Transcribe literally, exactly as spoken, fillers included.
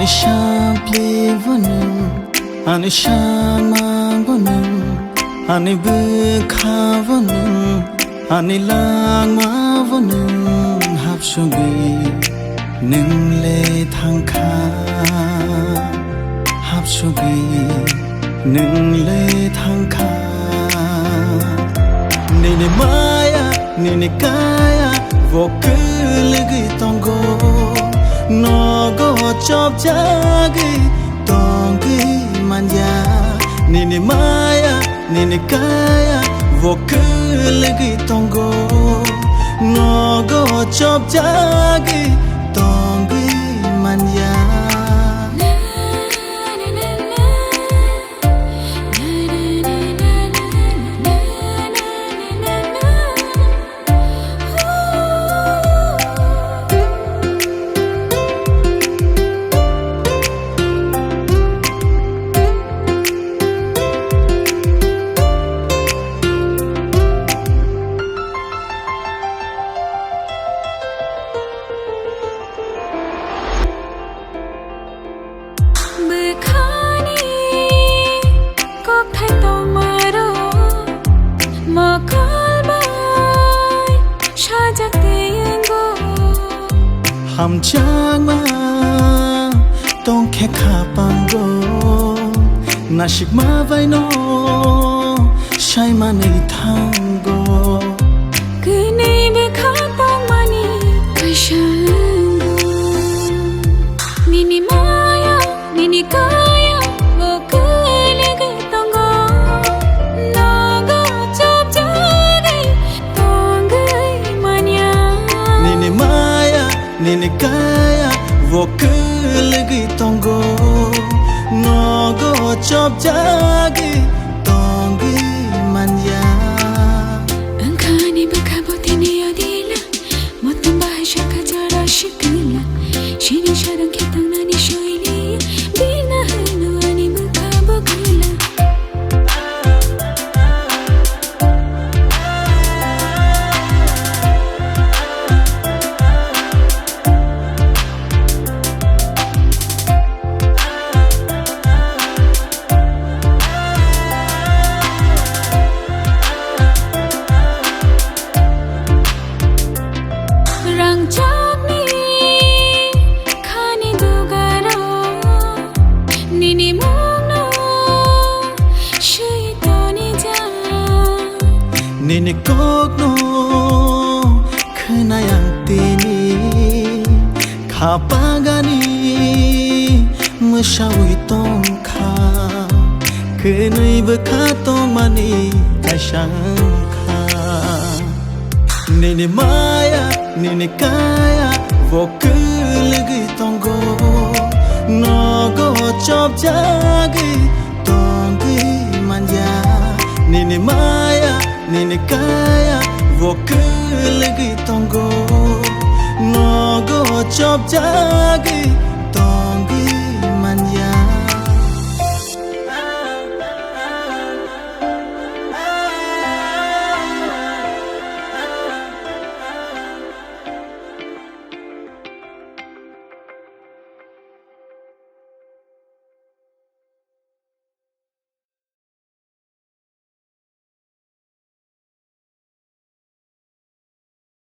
Sampli bo nwng, ani samang bo nwng, ani bwkha bo nwng, ani langma bo nwng hapsugwi nwng le thangkha, hapsugwi nwng le thangkha. Nini maya, nini kaya, bo kwlwgwi tongo, nogo chopjagwi tongwi manya. Nini maya, nini kaya, bo kwlwgwi tongo, nogo chopjagwi tongwi manya. Bwkhani kokthai tongmaro mokol bai sajak tei wngo. Hamjakma tongkhe khapango, nasikma baino saimanwi thango. Kwnwi bwkha tongmani kaisa wngo. Nini maya, nini kaya, bo kwlwgwi tongo. Nogo chopjagwi tongwi manya. Nini maya, nini kaya, bo kwlwgwi tongo, nogo chopjagwi tongwi manya. Wngkhani bwkha bo tini odila, motom bahai sakha jora sikila, sini sarang khe tangnani soili, bina hwno ani bwkha bo gwla. Rangchakni khani dugaro nini mungno swi tonijak. Nini kokno khwnai ang tini, khapagani mwsawi tongkha, kwnwi bwkha tongmani kaisa wngkha. Nini maya, nini kaya, bo kwlwgwi tongo, nogo chopjagwi tongwi manya. Nini maya, nini kaya, bo kwlwgwi tongo, nogo chopjagwi